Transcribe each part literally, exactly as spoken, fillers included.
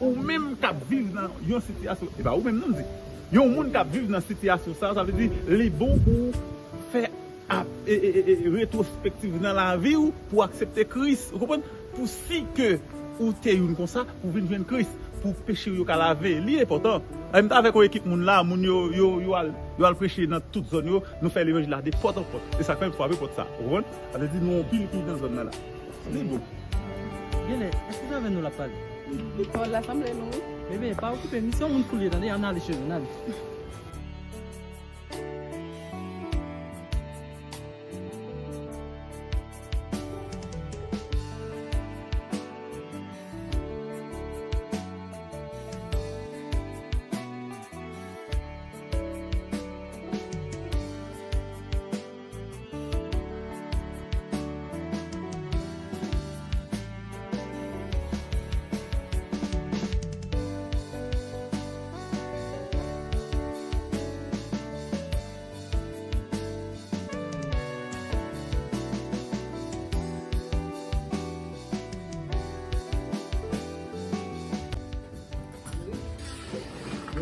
Ou menm k ap viv nan yon sitiyasyon, e pa ou menm non m di, yon moun k ap viv nan sitiyasyon sa, sa vle di li bon pou w fè ap, e, e, e, e, retwospektiv nan lavi w, pou w aksepte Kris, ou konprann? Pou si ke ou te youn konsa, pou w vin jwenn Kris, pou peche w yo ka lave. Li enpòtan. Menm avèk yon ekip moun la, moun yo, yo, yo al, yo al preche nan tout zòn yo, nou fè levanjil la de pòt an pòt. E sa k fè m frape pòt sa, ou konprann? Sa vle di nou anpil ki nan zòn nan la. Li bon. Genlè, èske se avè nou l ap pale? Li pa la sanble nou, wi. Bebe, pa okipe, misyon moun pou li, tande, ann ale, cheri, ann ale.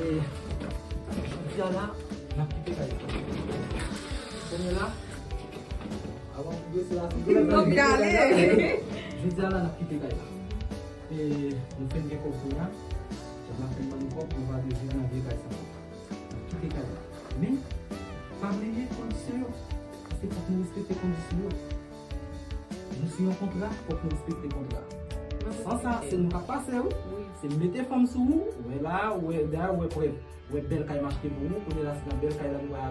E, jodi a la, n ap kite kay la. Kounye la, avan m blese la, si w ap gade. Jodi a la, n ap kite kay la. E, nou fenk gen kòb kounye a. N ap fenk ban nou kòb, nou va viv nan vye kay sa. N ap kite kay la. Men, pa bliye kondisyon yo. Paske fòk nou respekte kondisyon yo. Nou siyen yon kontra, fòk nou respekte kontra. San sa, se nou k ap pase, wi. Se mete fanm sou ou, wè la, wè, dayè, wè prèv. Wè bèl kay m achte pou ou, kounye la se nan bèl kay la nou va.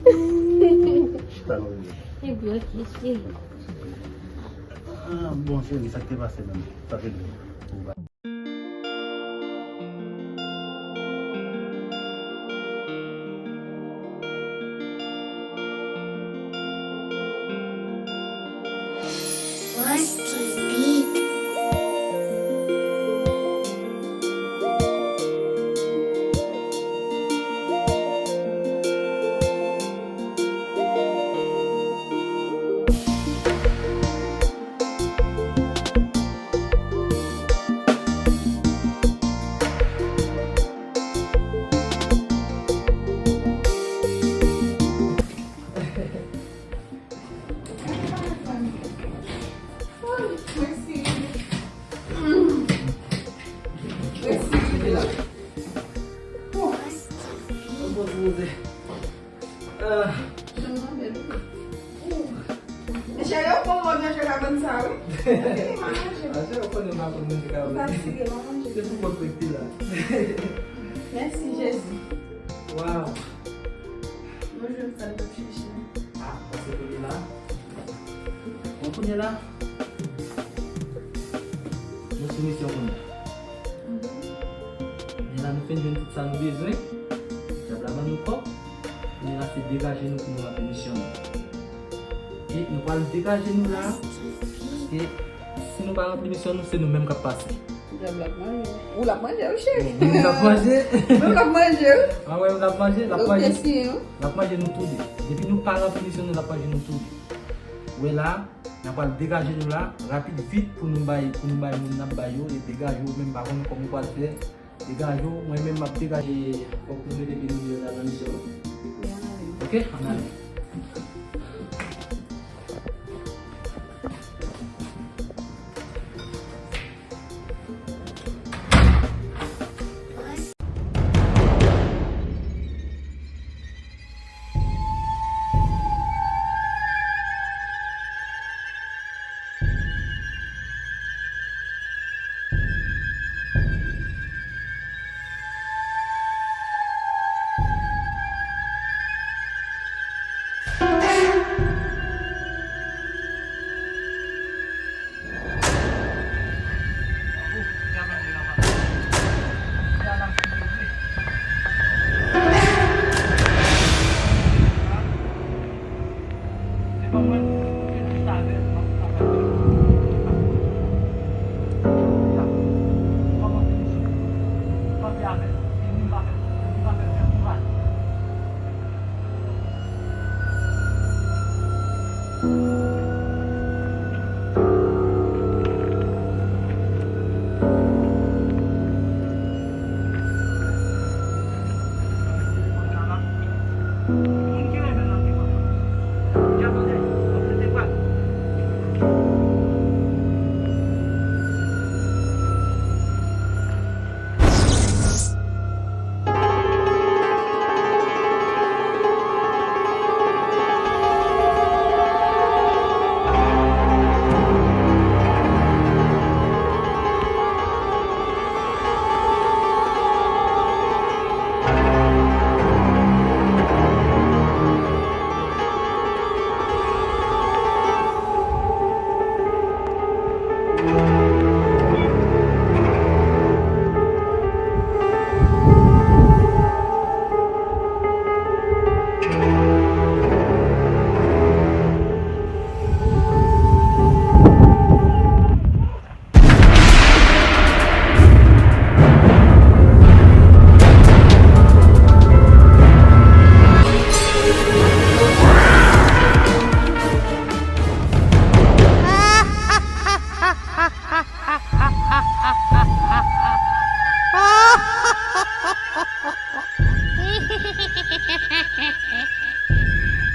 Chita non. Ebyen, ok, cheri. Ah, bon, cheri, sa k te pase menm? Sa te byen. Mèsi. Mèsi. Ah. Janm nan bèl wi. Mechèl yo pran mòd manje kabann sa wi. Manje. Ah, chèl yo konnen m pa konn manje kabann. Fatige, pa manje. Se pou kòk rete la. Mèsi Jezi. Waw. Mwen jwenn sa m t ap chèche. Ah, paske kounye la. Bon, kounye la. Nou sou misyon kounye a. Men la nou fin jwenn tout sa nou bezwen. Dyab la ban nou kòb. Men la se degaje nou pou nou ranpli misyon nou. E nou pral degaje nou la. Paske si nou pa ranpli misyon nou, se nou menm k ap pase. Dyab la ap manje. Ou l ap manje wi cheri. Ou l ap manje. Ou l ap manje wi. Ah wè, ou l ap manje, l ap manje. L ap manje nou tou de. Depi nou pa ranpli misyon nou, l ap manje nou tou de. Ou wè la. N a pral degaje nou la, rapid, vit, pou nou bay, pou nou bay moun n ap bay yo, e degaje w menm, pa konn kòman w pral fè. Degaje w, mwen menm m ap degaje. Fòk nou mete pye nou deyò nan misyon an. Ok, ann ale.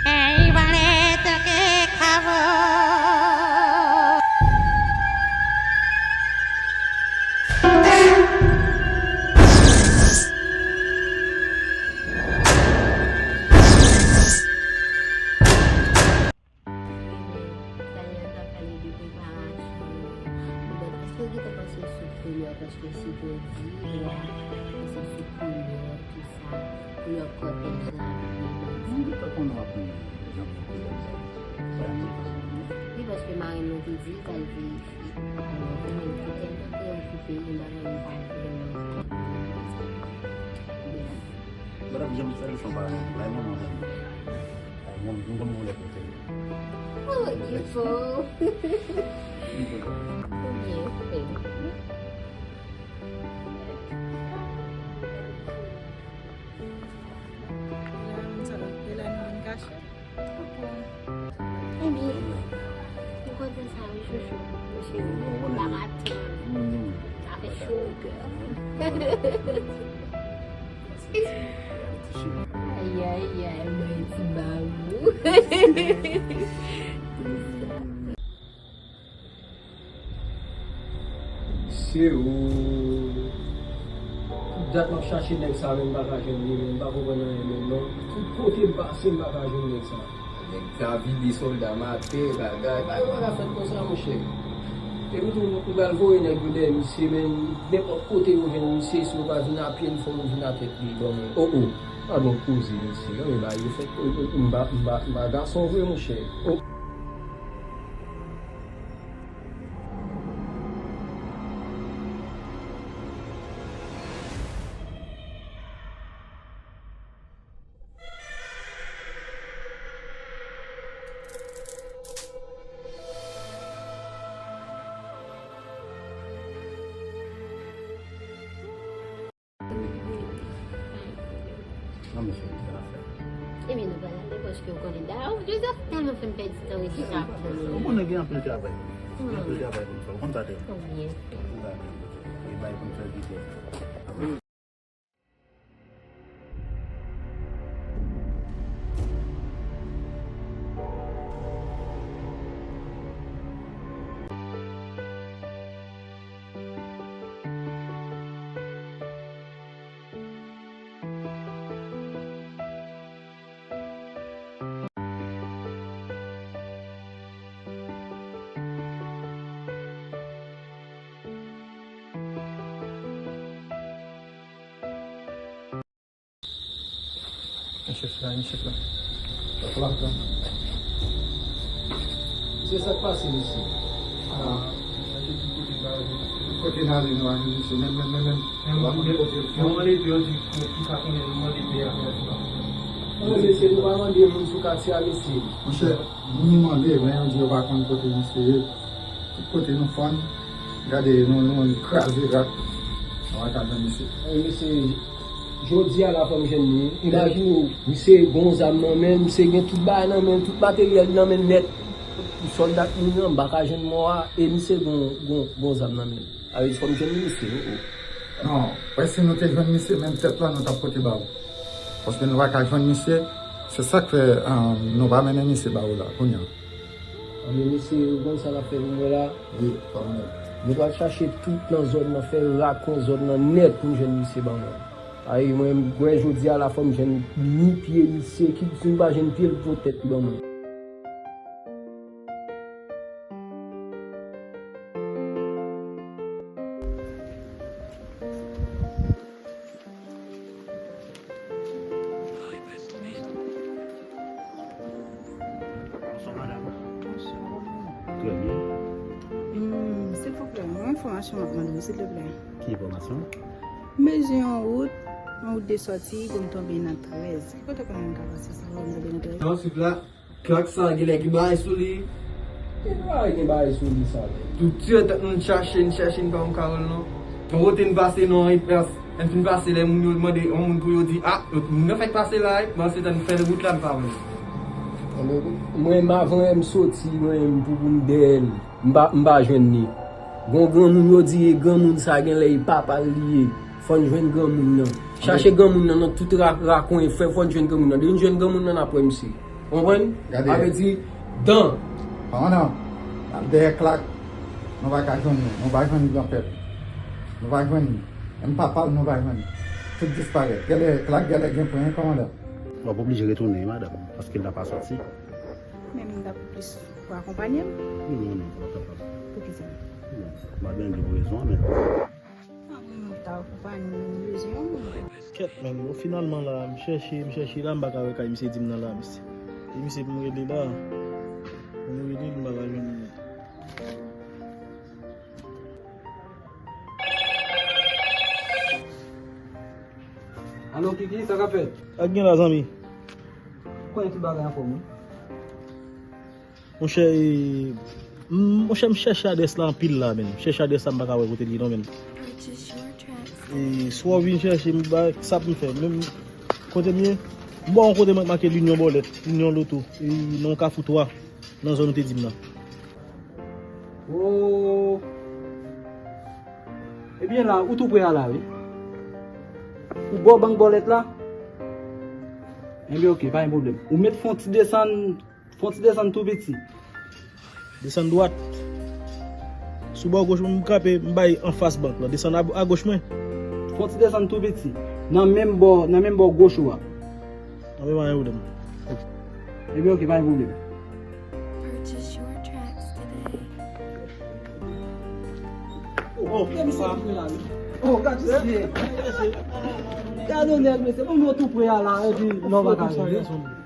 Ey, vale toque cabo. Ebyen, sa li an ta pale de preparasyon. Bon, èske w gentan panse sou Koulè, paske si te di, w a panse sou koulè, tou sa, koulè kòtèj la, ap gen. Mwen te konn w ap jan koulè sa. Wi, paske marenn mwen te di l pral verifye. Mwen menm, mwen te tèlman preokipe, gen bagay mwen pa vle nan. Madam, janm sa leson pa la, manman, manman. Ay, mwen, mwen, mwen, mwen, mwen, mwen. Oh, you fool. Ou byen fè. Lè moun sa yo, lè nou vin kache. Ebyen, ou konn sa wi, chouchou. Mesye, m pa ka tann. Sa fè cho, girl. Ay, ay, ay, mwen ti babou. Se ou. Tout dat m ap chache nèg sa, men m pa ka jwenn li, men m pa konprann anyen menm non. Tout kote m pase, m pa ka jwenn nèg sa. Nèg Davide, sòlda matè, bagay, bagay pa ka fèt konsa, monchè. Epi tou, nou pral voye nèg yo dèyè misye, men nenpòt kote yo jwenn misye, si yo pa vin apye, n fò yo vin a tèt li, ban mwen. O, o, pa gen koze, mesye, gade bagay yo fèt, m pa, m pa, m pa gason vre, monchè. O. Non, mesye, sa n ap fè. Ebyen, nou pral ale paske w konnen da, oh, Joseph tèlman fè m pèdi tan isi sa ap tann li. Ou konnen gen anpil travay. Gen anpil travay pou n fè. Ou konn sa te. Ou byen fè. Ou konn sa te. Gen bagay pou n fè vit. Chèf la, chèf la. Chèf la. Se sa k pase, mesye. Ah. Kote n ale, nou ale, mesye, menm, menm, menm, menm. Menm mande, menm mande, yo di, ki ka konnen, nou mande pè a, pè a, pè a. Non, mesye, nou pa mande moun sou katye a, mesye. Monchè, nou mande, men yo di yo pa konn kote misye ye. Tout kote nou fann, gade, nou, nou, nou kraze rak. Nou pa ka jwenn misye. Ey, mesye, jodi a la fò m jwenn li. Imajine w, misye gon zam nan men l, misye gen tout bagay nan men l, tout materyèl nan men l nèt. Sòlda k mouri an, m pa ka jwenn mò a, e misye gon, gon, gon zam nan men l. Sa vle di fò m jwenn li, mesye, o, o. Non, prèske nou te jwenn misye, menm tèt la nou t ap pote ba ou. Paske nou pa ka jwenn misye, se sa k fè, um, nou pa mennen misye ba ou la, kounye a. Anben, mesye, ou konn sa n ap fè pou mwen la? Wi, pa mwen. Nou pral chache tout nan zòn nan, fè rakon zòn nan nèt pou n jwenn misye ban mwen. Ay, mwen, mwen, jodi a la fò m jwenn ni pye misye, kit si m pa jwenn pye l, pote tèt li ban mwen. Bonswa, madanm. Bonswa. Trè byen. Hmm, silvouplè, yon enfòmasyon m ap mande w, silvouplè. Ki enfòmasyon? M bezwen yon wout, yon wout de sòti pou m tonbe nan trèz. Ki kote konnen m ka pase sa, pou m tonbe nan trèz? Non, silvouplè. Klak sa, genlè gen bagay sou li. Gen bagay, gen bagay sou li sa, men. Doktè, tank nou chache, n chache, n pa yon kawòl, non. Yon kote n pase, non, e plas, n fin pase, lè moun yo mande yon moun pou yo di, ah, lòt moun nan fèk pase la, e, pandan se tan n fè wout la, n pa wè l. Mwen, m avan m soti, mwen, m pou, pou m dèyè l. M pa, m pa jwenn li. Gon granmoun yo di, e granmoun sa genlè e papa l li ye. Fò n jwenn granmoun nan. Chache granmoun nan nan tout ra-, rakwen, fè fò n jwenn granmoun nan. Depi n jwenn granmoun nan, n ap wè misye. Ou konprann? Gade. Sa vle di, dan. Kòmandan, n ap dèyè Klak. Nou pa ka jwenn li. Nou pa jwenn li, granpè. Nou pa jwenn li. Menm papa l, nou pa jwenn li. Tout disparèt. Gade Klak, gade gen pwen, kòmandan. W ap oblije retounen, madanm, paske l ta pa soti. Men m ta pou plis pou akonpanye m. Non, non, pa kapab. Poukisa? Bon, m pa byen gen rezon, men. Kèt, men, bon, finalman la, m chèche, m chèche la, m pa ka wè kay misye di m nan la, mesye. E misye pou m rele la. Pou m rele l, m pa ka jwenn li. Alo, Kiki, sa k ap fèt? Sa k gen la, zanmi? Konnen tout bagay anfòm, wi. Monchè, e, m, monchè, m chèche adrès la anpil la, men. M chèche adrès la, m pa ka wè kote l ye non, men. E, si w vin chèche m, ba, sa pou m fè. Menm kote m ye, m bò yon kote make Linyon Bòlèt, Linyon Loto, e, nan yon kafou twa, nan zòn ou te di m nan. Oh. Ebyen la, ou tou pre a la, wi. Ou bò bank Bòlèt la? Ebyen, oke, pa gen pwoblèm. Ou mèt fè yon ti desann, fè yon ti desann tou piti. Desann dwat. Sou bò goch mwen, m kanpe, m bay anfas bank la. Desann a, agoch mwen. Fè yon ti desann tou piti. Nan menm bò, nan menm bò goch ou a. Nan menm bò, pa gen pwoblèm. Ebyen, oke, pa gen pwoblèm. Purchase your tracks today. Oh, oh, gade misye tou pre la, wi. Oh, gade misye. Gade yon nèg, mesye. Bon, nou tou pre a la, epi non, pa ka rive.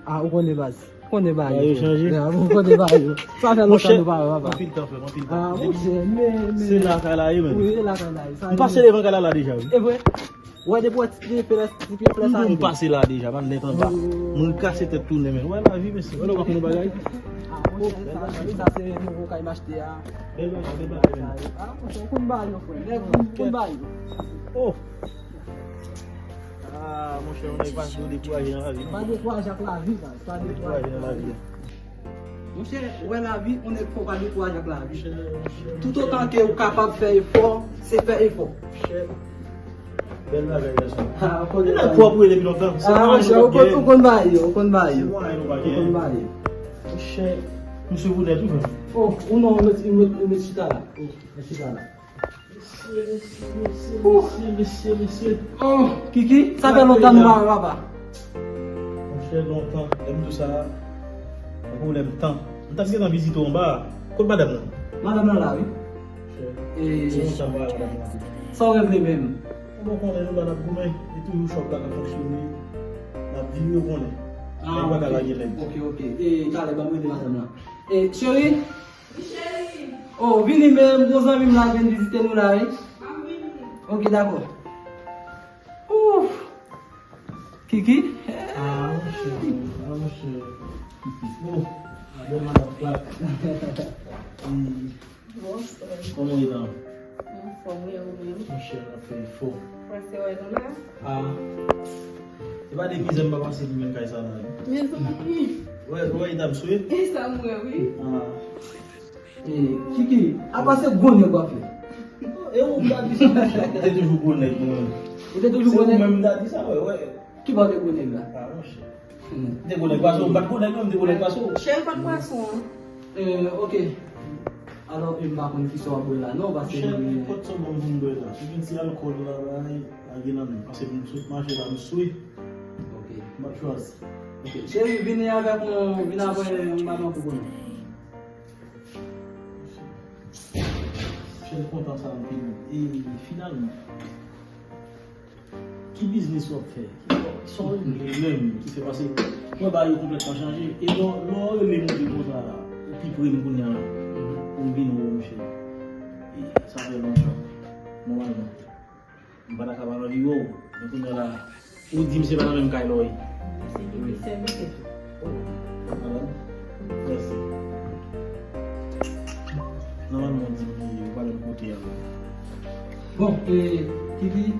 Ah, ou konnen baz. Ou konnen bagay yo chanje. Ya, ou konnen bagay yo. Sa fè lontan nou pa wè, papa. Anpil tan, frè m, anpil tan. Ah, monchè, men, men. Se lakay la ye, men. Wi, se lakay la ye. M pase devan kay la la deja, wi. E vre? Wè, depi wè ti pye flè, ti pye flè sa. M pase la deja, man, nèt anba. Mwen kase tèt tounen, men. Wè lavi, mesye. Wè, nou pa konn bagay. Ah, monchè, sa, sa se nouvo kay m achte a. Bèl bagay, bèl bagay, men. Ah, monchè, ou konn bagay yo, frè. Nèg, ou konn bagay yo. Oh! Ah, monchè, yon nèg pa dekouraje nan lavi, non. Pa dekouraje ak lavi, baz. Pa dekouraje nan lavi. Monchè, wè lavi, on nèg fò pa dekouraje ak lavi. Toutotan ke ou kapab fè efò, se fè efò. Monchè, bèl bagay, gason. Ah, ou konn bagay. Nèg pwòp, wi, depi lontan. Ah, monchè, ou konn, ou konn bagay yo, ou konn bagay yo. Ou konn bagay yo. Monchè, misye bonè tou, frè. Oh, ou non, ou met, ou met, ou met chita la. Oh, met chita la. Mesye, mesye, mesye, mesye, mesye, mesye. Oh, Kiki, sa fè lontan nou pa wè papa. Monchè, lontan, lè m di w sa, yon pwoblèm tan. M t ap gentan vizite w anba a. Kot madanm nan? Madanm nan la, wi. Monchè, e, se lontan m pa wè madanm nan. Sa w regle menm? Bon, konnen nou la n ap goumen, e toujou chòp la k ap fonksyone. N ap viv, ou konnen. Ah, nèg pa ka lage nèg. Ok, ok. E talè, ban m rele madanm nan. E, cheri? Wi, cheri. Oh, vini, men, gwo zanmi m la vin vizite nou la, wi. M ap vini. Ok, dakò. Ouf. Kiki? Ah, monchè, ah, monchè. Oh, bèl madanm plat. Bonswa. Kòman w ye la? Anfòm, wi, ou menm? Monchè, n ap fè efò. Pase wè nou la? Ah. E pa de mizè m pa pase pou menm kay sa la, wi. Mezanmi. Wè, wè, e dam swe? E sa m wè, wi. Ah. E, Kiki, apa se gwo nèg w ap fè? E ou m ta di sa, monchè. Ou te toujou gwo nèg, mwen. Ou te toujou gwo nèg? Se ou menm m ta di sa, wè, wè. Ki bò w te gwo nèg la? Ah, monchè. Hmm. M te gwo nèg pase w, m pa t gwo nèg, non, m te gwo nèg pase w. Cheri, pa t pwason an. Eh, ok. Alò, e m pa konn kisa w ap bwè la, non, paske... Monchè, nenpòt sa w ban m pou m bwè la. Si w gen ti alkòl la, bay, lage nan men m. Paske pou m sot mache la, m swe. Ok. M ap chwazi. Ok. Cheri, vini avèk mwen, vin avè yon balon pou konnen. Chè, m kontan sa anpil. E finalman, ki biznis w ap fè? Ki, sa w vle menm ki fè? Paske mwen bagay yo konplètman chanje. E lè, lè w rele m, ou di konsa, ou pi pre m kounye a la. Pou m vin wè w, monchè. E sa fè lontan. Nòmalman. M pa ta ka pa anvi wè w. Men kounye a la, ou di m se pa nan menm kay la w ye. Se ki pi sèvis se tou. Madanm, mèsi. Nòmalman, w di m li, ou pa menm kote a. Bon, e, Kiki,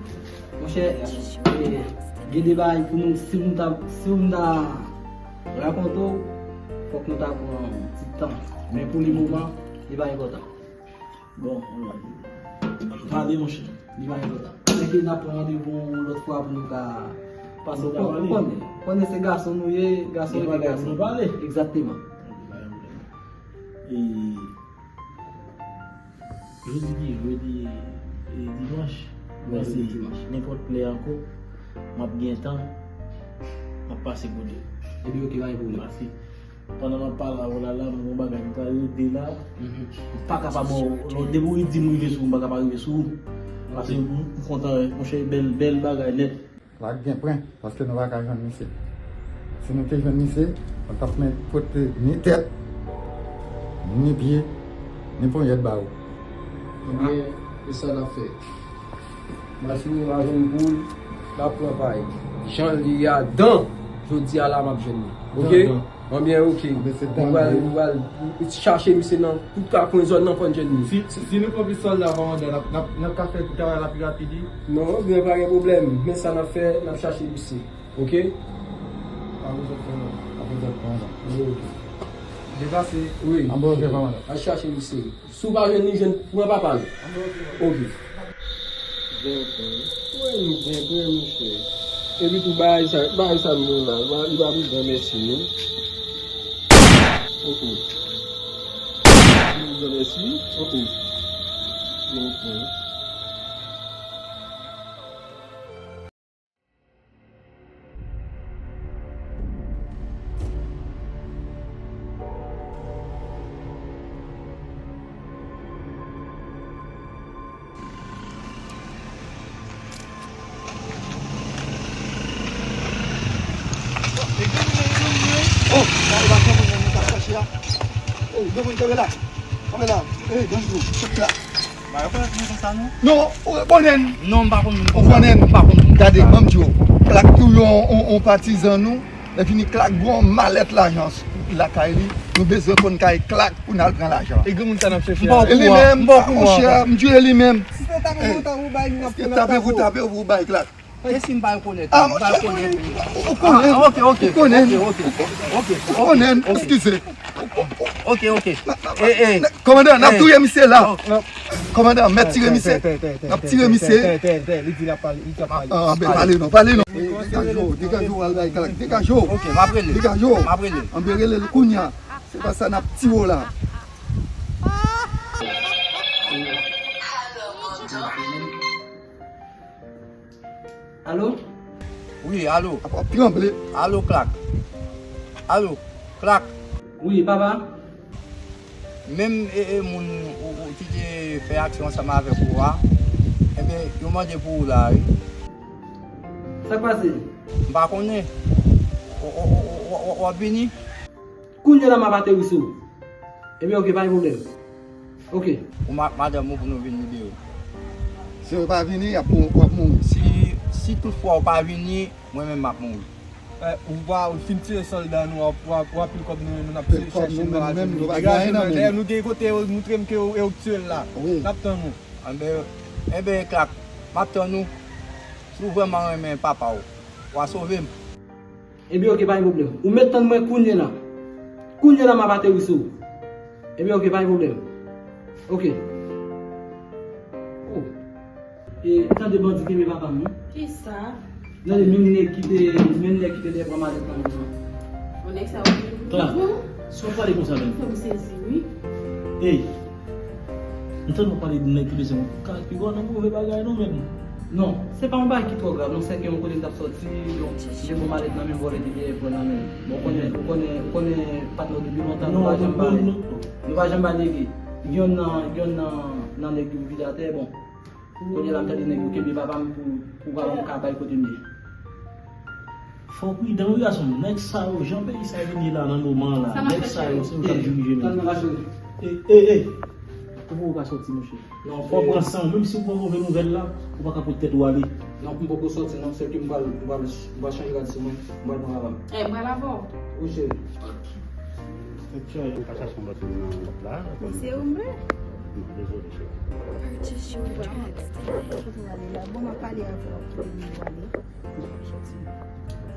monchè, e, gen de bagay pou nou, si nou ta, si nou ta rakonte w, fòk nou ta pran ti tan. Men pou le moman, li pa enpòtan. Bon, ann pale, monchè. Li pa enpòtan. Sèke n ap pran randevou yon lòt fwa pou nou ka pase. Ou konnen, ou konnen se gason nou ye, gason rete gason. Gen bagay pou nou pale. Egzakteman. E jodi ki jodi, e dimanch, mwen se dimanch. Nenpòt lè ankò, m ap gen tan, m ap pase kote w. Epi oke, pa gen pwoblèm. Paske pandan m ap pale avè w la, la, m gen yon bagay m pral regle la. M pa ka pa ba w, depi w di m rive sou ou, m pa ka pa rive sou ou. Paske m, m kontan, monchè, bèl, bèl bagay nèt. Pa t gen pwen, paske nou pa ka jwenn misye. Si nou te jwenn misye, nou t ap met pote ni tèt, ni pye, ni ponyèt ba ou. Ebyen, e sa n ap fè. Mache nan lajan pou l, l ap pran pa l. Jan l ye a, dan, jodi a la m ap jwenn li. Oke? Dan, dan. Anbyen, oke. Anbyen, se dan. Nou pral, nou pral chache misye nan tout ka kwen zòn nan, fò n jwenn li. Si, si, si nou pran plis sòlda kòmandan, n ap, n ap, n ap ka fè travay la pi rapid, wi. Non, ebyen, pa gen pwoblèm. Men sa n ap fè, n ap chache misye. Oke? Pa bezwen fè non. Pa bezwen fè non. Wi, oke. Deplase. Wi. Anbyen, oke, kòmandan. Al chache misye. Si w pa jwenn li, jwenn, pran papa l. Oke. Byen, byen. Wè, nou byen, byen, monchè. Epi tou, bagay sa, bagay sa nou la, li pa, li pa pou gran mèsi, non. Oke. Li pou gran mèsi. Oke. Byen, byen. Oh, sa e pa granmoun nan nou t ap chache a. Ey, granmoun, kanpe la. Kanpe la. Ey, Danjou, chèf la. Ba, yo konèt moun konsa, non? Non, ou rekonnen. Non, m pa konn moun konsa. Ou konnen. M pa konn moun konsa. Gade, ban m di w, Klak touye yon, yon, yon patizan nou, epi ni Klak gen yon malèt lajan lakay li. Nou bezwen konn kay Klak pou n al pran lajan. E granmoun sa n ap chèche a? E li menm, monchè, m di e li menm. Si se tape pou tape ou bay, n ap pran, n ap tape ou. Tape pou tape ou bay Klak. E si m pa rekonèt li, m pa rekonèt li. Ou konnen. Ah, ok, ok. Ou konnen. Ok, ok. Ou konnen, eskize. Ok, ok. Kòmandan, n ap touye misye la. Kòmandan, mèt tire misye. N ap tire misye. Li di l ap pale, li di l ap pale. Ah, ben, pale non, pale non. Degaje w, degaje w, al bay Klak. Degaje w. Ok, m ap rele. Degaje w. M ap rele. Anben, rele l kounya. Se pa sa n ap tire w la. Alo? Wi, alo. Ap, ap tranble. Alo, Klak. Alo, Klak. Wi, papa. Menm e, e moun ou, ou ki te fè aksyon ansanm avèk ou a, enben, yo mande pou ou la, wi. Sa k pase? M pa konnen. W, w, w ap vini? Kounye a la m ap ateri sou ou. Ebyen, ok, pa gen pwoblèm. Ok. Ou ma-, madanm ou pou nou vin libere w. Si w pa vini, y ap mou-, w ap mouri. Si, si toutfwa ou pa vini, mwen menm m ap mouri. Eh, ou pa, ou fin tire sòlda nou, w ap, w ap, w ap pil kòb nou menm, n ap chache nou pa jwenn li. Degaje nou, dèyè nou gen kote yo moutre m ke e ou k tiye l la. Wi. N ap tann ou. Enben, enben, Klak, m ap tann ou. Si w vrèman renmen papa w, w a sove m. Ebyen, ok, pa gen pwoblèm. Ou mèt tann mwen kounye la. Kounye la, m ap ateri sou ou. Ebyen, ok, pa gen pwoblèm. Ok. Oh. E, tande bandi kenbe papa m, wi. Kisa? Tande, menm nèg ki te, menm nèg ki te dèyè pran malèt la menm jan. Bon, nèg sa yo vin pou Klak, si w pale konsa menm. Fè m sezi, wi. Ey. M tande w pale de nèg ki bezwen yon kal pi gwo nan move bagay non, menm. Non, se pa yon bagay ki twò grav, non, se ke yon kote m t ap sòti, bon, m te pran malèt nan men m, vòlè te dèyè pran nan men m. Bon, ou konnen, ou konnen, ou konnen patnè w depi lontan, nou pa janm pale. Nou pa janm pa nège. Gen yonn nan, gen yonn nan, nan nèg yo vide atè, bon. Kounye a la, m tande nèg yo kenbe papa m pou, pou papa m ka bay kote m ye. Fò w pridan wi, gason m. Nèg sa yo, jan peyi sa vin ye la nan moman an la, nèg sa yo, se yo k ap dirije nou. Tann mwen, gason. E, e, e! Ou poko ka sòti, monchè. Non, fò w pran san w. Menm si w pran move nouvèl la, ou pa ka pot tèt ou ale. Non, m poko sòti, non. Se ke m pral, m pral, m pral chanje rad sou mwen. M pral pran papa m. Eh, m pral avè w. Wi, cheri. Tèt chaje. Ou ka chache yon lòt moun nan lòt la. Men se ou m vle. Non, dezole, cheri. Kote w ale la? Bon, m ap pale avè w. Kite m ale.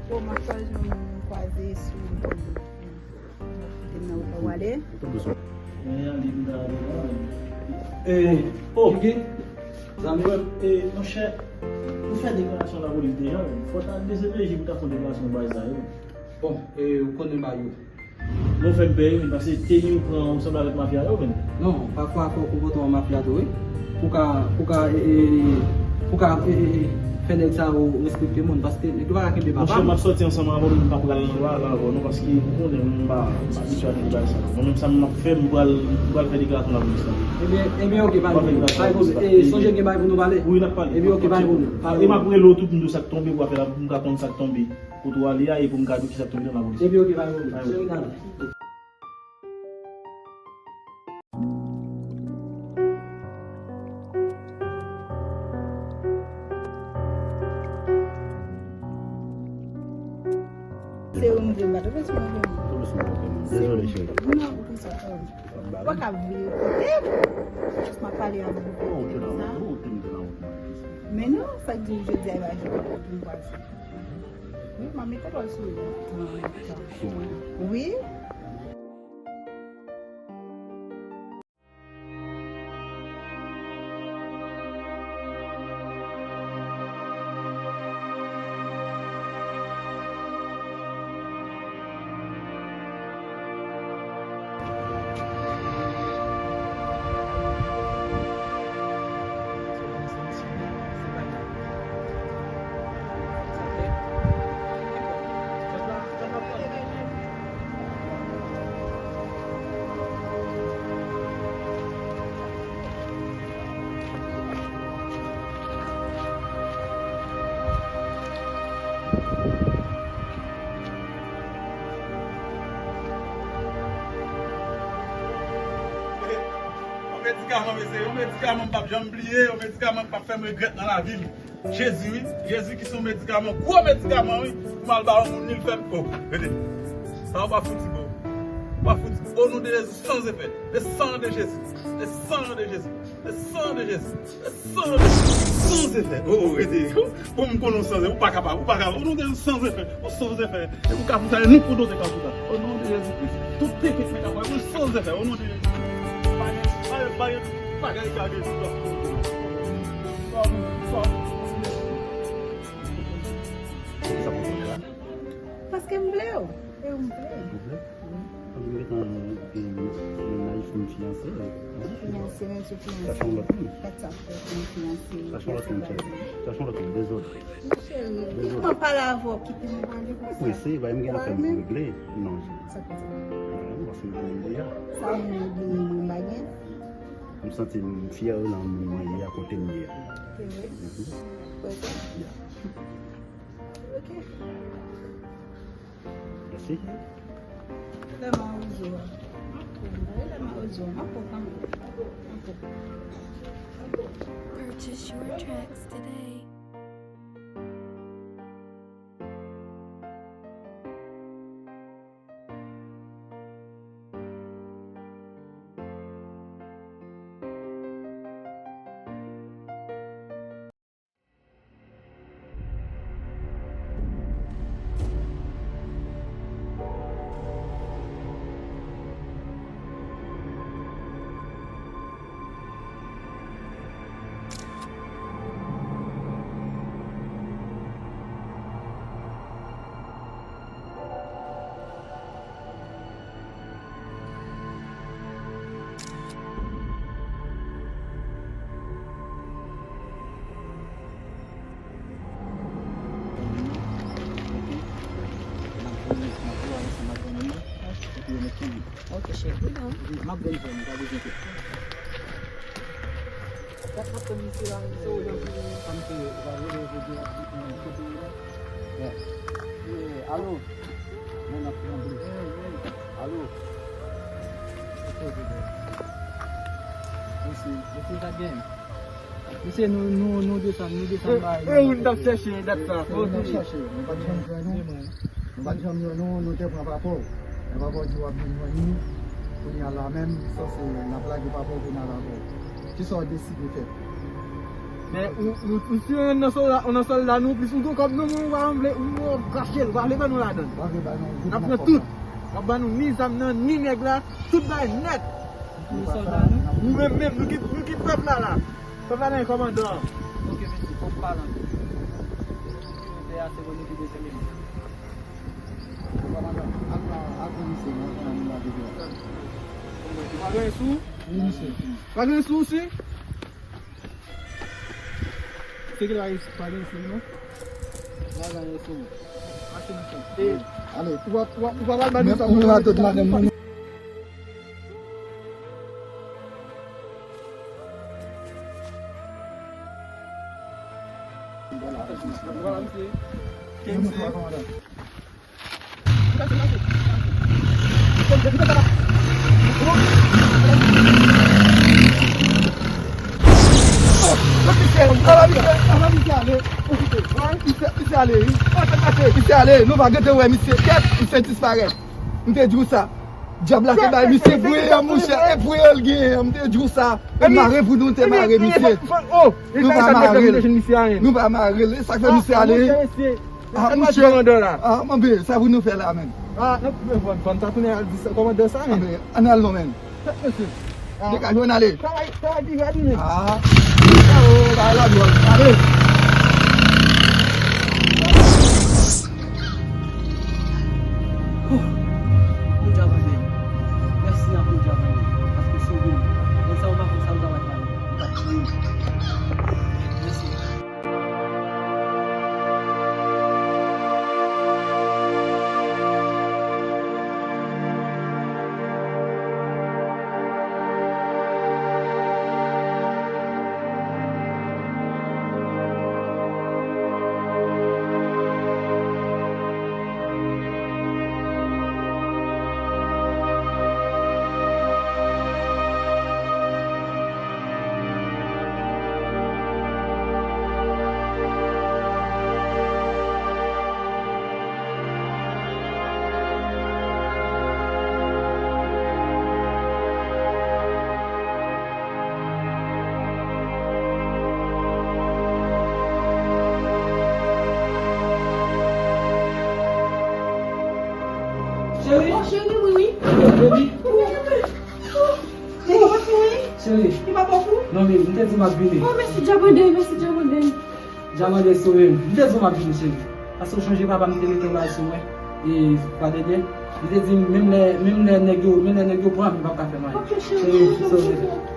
Bon, m ap chache yon moun m kwaze sou Kite m nan wout la, w ale. Eh, oh, Gigi, zanmi m, eh, monchè, ou fè deklarasyon lapolis deja, wi. Fò w ta D C P J pou w ta fè yon deklarasyon nan bagay sa yo. Bon, eh, ou konnen ba yo. Non, fè m pè, wi, paske teni ou pran ou sanble avèk mafya yo, menm. Non, pafwa fò w konpòte w an mafya tou, wi. Pou ka, pou ka, eh, eh, pou ka, eh, eh, eh, Fè nèg sa yo respekte moun, paske nèg yo pa ka kenbe papa. Monchè, m ap sòti ansanm avè w, m pa pral nan la, la avè w non, paske ou konnen mwen m pa, m pa abitye a nèg bagay sa. Mwen menm sa m ap fè, m pral, m pral fè deklarasyon lapolis la. Ebyen, ebyen, oke, pa gen pwoblèm. Pa gen pwoblèm. E, sonje gen bagay pou nou pale. Wi, n ap pale. Ebyen, oke, pa gen pwoblèm. E m ap rele w tou pou m di w sa k tonbe, pou afè la, pou m ka konn sa k tonbe. Kote w ale a, e pou m ka di w kisa k tonbe nan lapolis. Ebyen, oke, pa gen pwoblèm. Cheri, n ale. Se ou m vle bat, ou bezwen mwen vle. Ou bezwen mwen vle. Dezole, cheri. Non, ou konsa. Ou pa ka vire kote m. Jis m ap pale avè w. Men non, sa k di w jodi a, e pa jodi a pou m pase. Wi, m ap mete pòl sou li. Sou mwen? Wi. Yon medikaman, mesye, yon medikaman m p ap janm bliye, yon medikaman k p ap fè m regrèt nan lavi m. Jezi, wi. Jezi ki se yon medikaman, gwo medikaman, wi. Pou m al ba yon moun, li fè m, o, rete. Sa w pa fouti, bro. Ou pa fouti. O non de Jezi, san efè. Le sang de Jésus. Le sang de Jésus. Le sang de Jésus. Le sang de Jésus. San efè. O, o, rete. Bon, m konnen w san efè. Ou pa kapab, ou pa kapab. O non de Jezi, san efè. Ou san efè. E ou ka fouti ale nenpòt kote ka fouti. O non de Jezi Kris. Tout teknik mwen ka fè, ou san efè. O non de Jezi. Pa gen, pa gen, pa gen bagay ka gen. Sa pou, sa pou. Paske m vle w. E ou m vle. Ou vle? Wi. Paske m gentan gen mennaj, m fiyanse. Fiyanse, men sou fiyanse. Chache yon lòt moun. Gad sa fè pou m fiyanse. Chache yon lòt moun, cheri. Chache yon lòt moun, dezole. Cheri, kite m pale avè w, kite m pale konsa. Ou prese, bay m gen afè m pou regle. Non, cheri. Sa k pase? Non, paske m gen moun deja. Sa ou menm gen, mwen m pa gen. M santi m fyè nan moun mwen ye a, kote m ye a. Se vre? Mhm. Prese? Ya. Ok. Mèsi. Lè mawozo a. Lè mawozo a. Purchase your tracks today. Ok, cheri. M ap vin fè, m pa bezwen kite. Alo. Alo. Mesye, mesye, sa gen. Mesye, nou, nou, nou desann, nou desann bay. E, e, ou n t ap chèche dat sa. Nou t ap chèche. Nou pa t janm jwenn nou. Nou pa t janm jwenn nou, nou te pran papa w. Men papa w di w ap vin jwenn nou. Kounye a la menm, sanse n ap lage papa w pou n al avè w. Kisa w deside fè? Men ou, ou, ou si youn nan sòlda, youn nan sòlda nou, plis ou gen kòb nou, men ou pa vle, ou, ou ap krache l, ou pa vle ban nou ladan l. N ap pran tout. N ap ban nou ni zam nan, ni nèg la, tout bagay nèt. Ou sòlda nou? Nou menm, menm, nou ki, nou ki pèp la, la. Pèp la nan kòmandan an. Ok, mesye, fòk m pale anpil. Pè a, se mwen nou ki bezwen menm. Kòmandan, al la, al pran misye, mwen konnen moun la depi la. Ou pa gen sou? Wi, misye. Pa gen sou, si? Cheke la, pa gen fim non. Pa gen fim. Achte nan fim. Ale, ou pa, ou pa, ou pa pral ba nou sa. Men ou rato madanm mwen. Voilà, misye. Kenzie. Misye ale, nou va gentan wè misye. Kèt, misye disparèt. M te di w sa. Dyab la te bay misye pweyè, monchè, e pweyè l genyen, m te di w sa. E mare pou nou te mare misye. Nou pa mare l. Nou pa mare l. E sa k fè misye ale. Ah, monchè. Ah, monchè, sa pou nou fè la, menm? Ah, n ap vann, vann sa tounen al di kòmandan sa, menm. Ann al non, menm. Degaje w, ann ale. Travay, travay pi rèd, wi, menm. Ah. Oh, bagay la dwòl. Ale. Oh, Bondye a vande. Mèsi a Bondye a vande. Paske w sove m. Lè sa ou pa fè sa, ou ta va t mal. Ou ta t mouri. Mèsi. Cheri. Oh, cheri, wi, wi. Baby. Li pa bon pou ou, wi. Cheri. Li pa bon pou ou. Non, men, m te di m ap vini. Oh, mèsi, Djamande, mèsi, Djamande. Djamande sove m. M te di w m ap vini, cheri. Paske w chonje papa m te mete yon bagay sou mwen. E, pa de byen. Li te di m, menm lè, menm lè nèg yo, menm lè nèg yo pran m, li p ap ka fè m anyen. Ok, cheri, cheri, sove m.